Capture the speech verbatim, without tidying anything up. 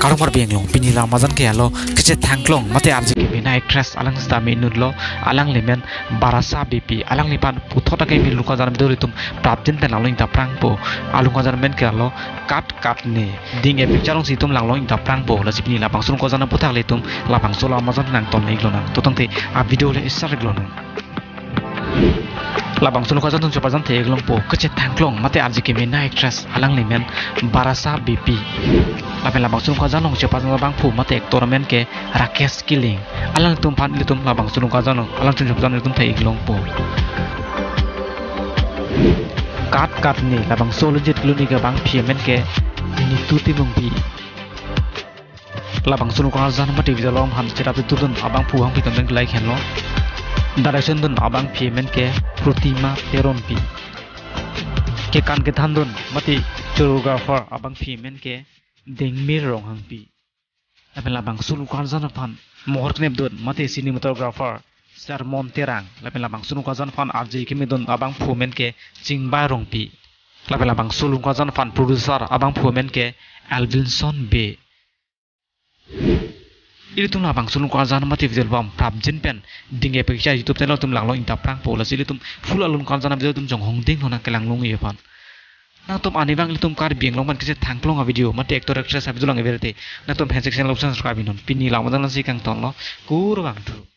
Kardom Karbi Anglong, pini la majan ke alo kechethangklong mate arje keme actress alang sita me inut lo, alangli men Barasa Beypi, alangliphan puthot akeme alun kachejor video ilitum prapjin pen langlo ingta prangpo. Alun kachejor men ke alo Kat Katne. Ding e picture alongsi itum langlo ingta prangpo. Lasi pini labangso alun kachejor aphuthak ilitum labangso la majan nangton iklonang. To tangte a video le start iklonang. Labangso alun kachejor atum chepajan the iklongpo, kechethangklong mate arje keme actress alangli men Barasa Beypi. Lapen labangso alun kachejor along chepajan abangphu mate actor men ke Rakesh Killing. Alangtum aphan ilitum labangso alun kachejor along alangtum chepajan ilitum the iklongpo. Kat Katne, labangso alunjit kelun-ik abangpi men ke Nitu Timungpi. Labangso alun kachejor mate video along aphan cherap titudun abangphu hangpi tangdeng like henlo. Direction dun abangpi men ke Protima Teronpi. Kekan kethandun mate choreographer abangpi men ke Dengmir Ronghangpi. Lapen labangso alun kachejor aphan mohor knepdun mate cinematographer Sermon Terang. Lapen labangso alun kachejor aphan arje kemedun abangphu men ke Chingbai Rongpi. Lapen labangso alun kachejor aphan producer abangphu men ke Alvinson Bey. Ilitum labangso alun kachejor mate video album prapjin pen ding e pekcha YouTube channel atum langlo ingta prangpo. Lasi ilitum full alun kachejor video atum chonghong ding nang kelang longji aphan. Nangtum arnivang ilitum Karbi Anglong pen kechethangklong a video mate actor actress a video langverdet, nangtum fan section along subscribe non. Pini la majan lasi kangtonlo, kurvangthu.